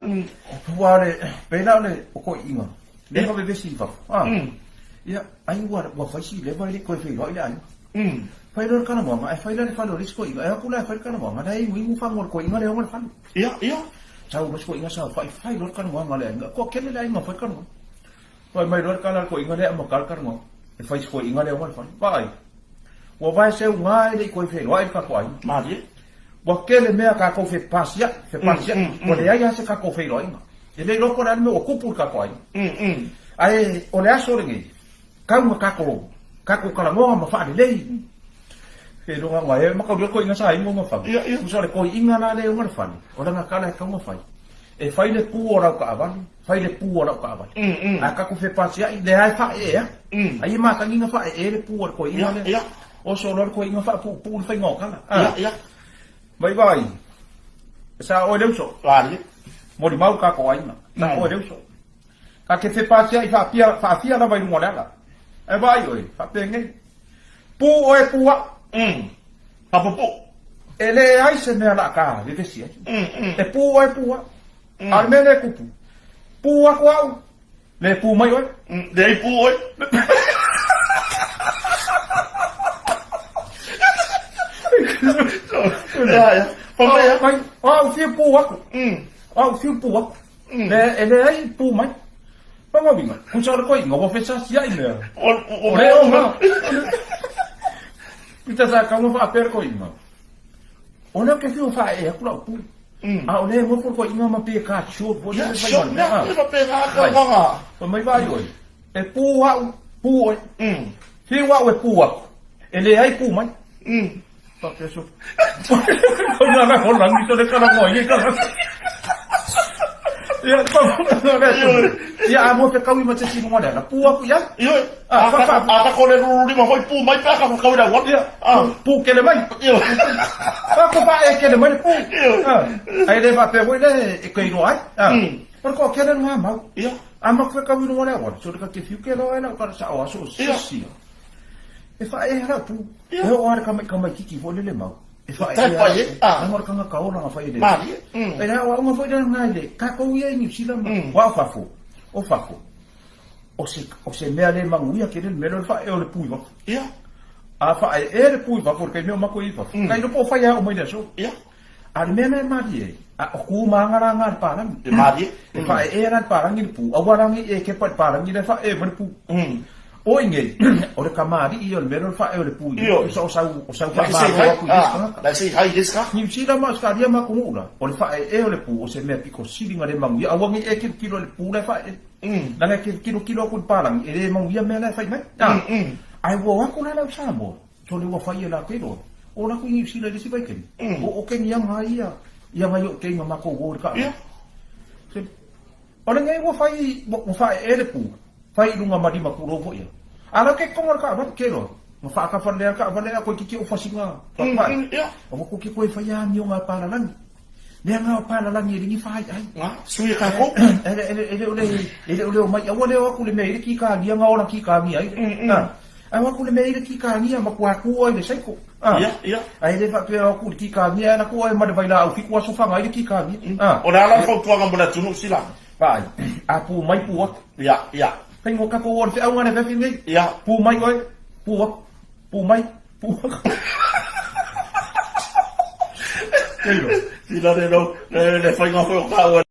Aua o le, pei la o le o toeaiina, lea na vevesi i fafo, a, ia, ai ua, ua fai si leva e le i toe feiloai le aiga. Fai loa le talanoaga, ae fai la le fale o le isi toeaina, e o atu la e fai le talanoaga, la e inuinu fagu o le toeaina lea e ona le fale. Ia, ia. Sau loa si toeaina saofai, fai loa le talanoaga a le aiga, toatele le aiga na fai le talanoaga. Fai mai loa le tala a le toeaina lea e amata le talanoaga, e fai si toeaina lea e ona le fale. Vaai, ua vaeseuga e le i toe feiloai le tatou aiga. Malie. Ua tele mea tatou fepasia'i, fepasia'i, ua leai lava se tatou feiloaiga. E le iloa po o le a le mea ua tupu i le tatou aiga. Ae o le aso lenei, tau ina tatou, tatou talanoa ma faalelei. Seiloga na e mataulia le toeaina sa inu ona fale. Tusa o le toeaina la lea e ona le fale, o lana tala e tatau ona fai, e fai le pu o lau taavale, fai le pu o lau taavale. Ae tatou fepasia'i, lea lava e faaee atu. Ai e matagi ona faaee le pu a le toeaina lea. Oso loa le toeaina faapuupuu le faiga o tala. Ia, ia. Mai vaai, sa oe le uso. Vaai. Molimau le tatou aiga. Sa oe le uso. Ta te fepasia'i faapia, faafia lava i luga o le ala. Ae vaai oe, faapenei. Pu oe pu au. Faapuupuu. E leai se mea o le a ta vevesi ai. E pu oe pu au. A o le mea lea e tupu, pu atu au, Le pu mai oe. Leai pu oe. Ia, ia. Fai mai ia. Mai, o au fiu pu aku. O au fiu pu aku. Le, e leai pu mai. Panga uiga, tusa o le toeaina, ua fesasiai mea. O le ona. Pita sa kau ma faapea le toeaina. O lea ou te fiu e faaee atu lau pu. A o lea e nofo le toeaina ma pei e kacho foi lea e fai mai. Ia, faapena ka uaga. Fai mai vaai oe, e pu au, pu oe. Fiu au e pu aku, e leai pu mai. Faapea so. Kau na la holangi to le kala mo i kala. Ia, ia, a mo te kau i ma te sinu ngone, na pu aku ia. Ioe. A ta ko le ruru lima foi pu mai pe a ka whakau i lau Ia, pu kele mai. Ioe. A ko pa e kele mai le pu. Ai le faapea foi le e koe iloa ai. O le toatele lena mau. Ia. A ma whakau i runga o le auala, so le ka te whiu ke loa e lau kara sa o aso o sisi. E whae lau pu. E o are kamaikiki foi lele mau. E whae e lau. Nanga o le kanga ka ola nga whai e le. Marie. E lau au nga foi le ngai le. Kākou ia i New Zealand ma. Wa o fafo. O fafo. O se, o se mea le manuia ke le mea lea o le faaee o le pu i fafo. Ia. A faaee le pu i fafo i le taimi o matou i fafo, kai iloa po o fai a oo mai le aso. Ia. A o le mea lena e malie ai, a o ku ma aga la ga le palagi. E malie. E faaee la le palagi le pu, aua la nei e kepa i le palagi la e faaee mai le pu. O i nei, o le kamali'i ia o le mea lea o le faaee o le pu i Ioe. tusa o sau, o sau faamalo atu i le isi tagata. Like say hi i le isi tagata. Niu Sila ma Ausetalia ma atunuu la, o le faaee o le pu o se mea pito sili ona le manuia, aua nei e tilotilo i le pu la e faaee. Leaga e te tilotilo atu i le palagi, e le manuia mea la e fai mai. Ae ua o atu la le au Samoa, sole ua fai e latou iloa, o latou i Niu Sila i le isi vaitaimi, o o keni aga ia, ia nai o kei na matou o i le taavale. O lenei ua fai, ua faaee le pu, fai i luga ma lima tulou foi ia. A la ke konga le taavale, ke loa, na faatafa lelei a le taavale a toeitiiti ou fasiga faapae. Aua kou te toe fai amioga a palalagi. Mea nga o palalagi e ligi fai ai. Nga, sui e kākou. E le o le, e le o le o mai, aua le o atu le mea i le kikāgia nga ola kikāgia ai. Ae o atu le mea i le kikāgia ma kua ku ai le saiko. Ia, ia. Ae le faapea o atu le kikāgia e ala ku ai ma le vailaau fitu aso fanga ai le kikāgia. O le a la le fautuaga mo le atunuu sila? Vaai, a pu mai pu atu. Ia, ia. Faiga o tatou o le feauga le feafi nei. Ia. Pu mai oe, pu atu. Pu mai, pu atu. Sila le, le, le faiga foi o kāua.